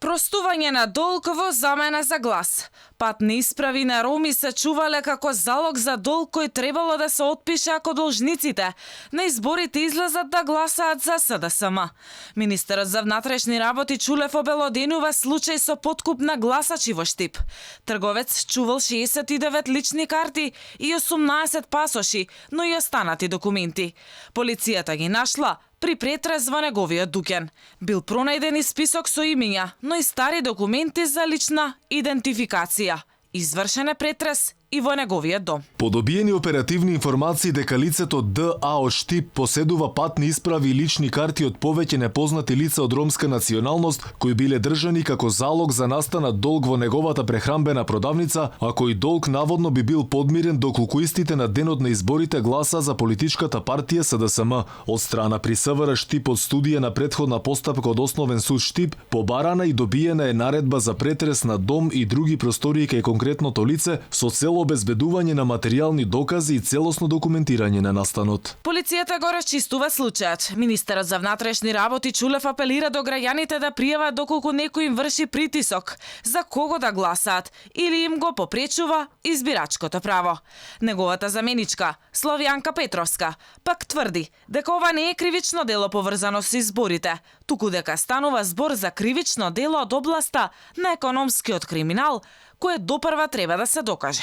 Простување на долг во замена за глас. Патни исправи на роми се чувале како залог за долг кој требало да се отпише ако должниците на изборите излезат да гласаат за СДСМ. Министерот за внатрешни работи Чулев обелоденува случај со подкуп на гласачи во Штип. Трговец чувал 69 лични карти и 18 пасоши, но и останати документи. Полицијата ги нашла при претрез во неговиот дуќан. Бил пронајден и список со имиња, но и стари документи за лична идентификација. Извршен е претрез и во неговиот дом. По добиени оперативни информации дека лицето ДА од Штип поседува патни исправи и лични карти од повеќе непознати лица од ромска националност кои биле држани како залог за настанат долг во неговата прехрамбена продавница, а кој долг наводно би бил подмирен доколку истите на денот на изборите гласа за политичката партија СДСМ. Од страна при СВР Штип од студија на претходна постапка од Основен суд Штип побарана и добиена е наредба за претрес на дом и други простории кај конкретното лице со цел обезбедување на материјални докази и целосно документирање на настанот. Полицијата го расчистува случајот. Министерот за внатрешни работи Чулев апелира до граѓаните да пријават доколку некој им врши притисок за кого да гласаат или им го попречува избирачкото право. Неговата заменичка, Славјанка Петровска, пак тврди дека ова не е кривично дело поврзано со изборите, туку дека станува збор за кривично дело од областа на економскиот криминал, кое допрва треба да се докаже.